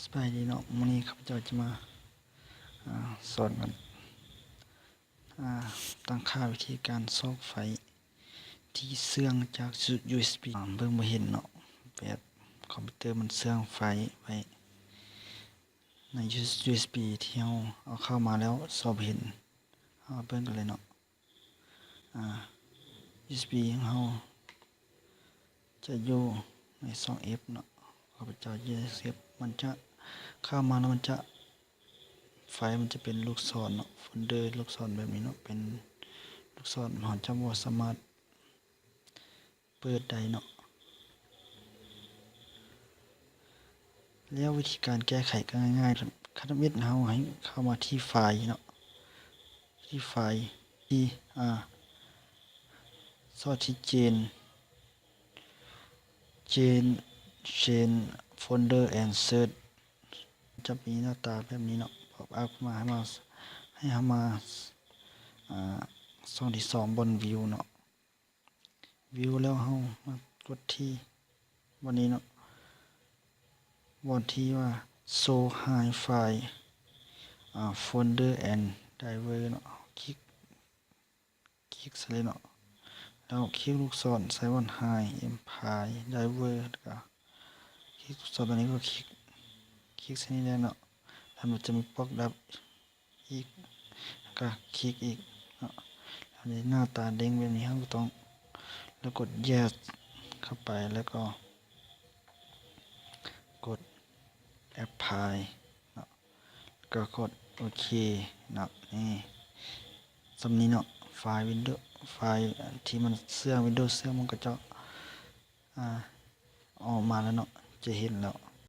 ສະບາຍດີເນາະ, ມື້ນີ້ຂ້າພະເຈົ້າຈະມາ ອາ ສອນກັນ ອາ ຕັ້ງຄ່າວິທີການຊອກໄຟທີ່ເຊື່ອງຈາກ ຢູເອັສບີ ອາ ເບິ່ງບໍ່ເຫັນເນາະ, ແບບຄອມພິວເຕີມັນເຊື່ອງໄຟໄວ້ໃນ ຢູເອັສບີ ທີ່ເຮົາເອົາເຂົ້າມາແລ້ວຊອກບໍ່ເຫັນ. ເຮົາມາເບິ່ງກັນເລີຍເນາະ. ອາ ຢູເອັສບີ ຂອງເຮົາຈະຢູ່ໃນຊ່ອງ F ເນາະ, ຂ້າພະເຈົ້າຢູ່ໃນ F ມັນຈະເຂົ້າມາແລ້ວມັນຈະ ໄຟມັນຈະເປັນລູກສອນເນາະ, ໂຟນເດີລູກສອນແບບນີ້ເນາະ, ເປັນລູກສອນ ເຮົາຈະບໍ່ສາມາດເປີດໄດ້ເນາະ. ແລ້ວວິທີການແກ້ໄຂກໍງ່າຍໆ, ຂັ້ນທຳອິດເຮົາໃຫ້ເຂົ້າມາທີ່ໄຟລ໌ເນາະ, ທີ່ໄຟລ໌ ທີ່ ອາ ຊອກທີ່ Change Change Change Folder and Search ຈະມີໜ້າຕາແບບນີ້ເນາະ, pop up ມາ ໃຫ້ມາ ໃຫ້ເຮົາມາ ອາ ຊ່ອງທີສອງ ບ່ອນ View ເນາະ. View ແລ້ວເຮົາມາກົດທີ່ບ່ອນນີ້ເນາະ, ບ່ອນທີ່ວ່າ Show Hide File ອາ Folder and Driver ເນາະ, ຄລິກ ຄລິກໃສ່ເລີຍເນາະ, ແລ້ວຄລິກລູກສອນໃສ່ບ່ອນ Hide File Driver ແລ້ວກໍຄລິກລູກສອນຕົວນີ້ ກໍຄລິກ ຄລິກໃສ່ນີ້ແຫຼະເນາະ, ແລ້ວມັນຈະມີ pop up ອີກ ແລ້ວກໍຄລິກອີກເນາະ, ແລ້ວໜ້າຕາເດ້ງແບບນີ້ ເຮົາກໍຕ້ອງ ແລ້ວກົດ Yes ເຂົ້າໄປ ແລ້ວກໍກົດ Apply ເນາະ, ແລ້ວກໍກົດໂອເຄເນາະ. ນີ້ ສ່ຳນີ້ເນາະ, ໄຟລ໌ Windows ໄຟລ໌ທີ່ມັນເຊື່ອງ Windows ເຊື່ອງ ມັນກໍຈະ ອາ ອອກມາແລ້ວເນາະ, ຈະເຫັນແລ້ວ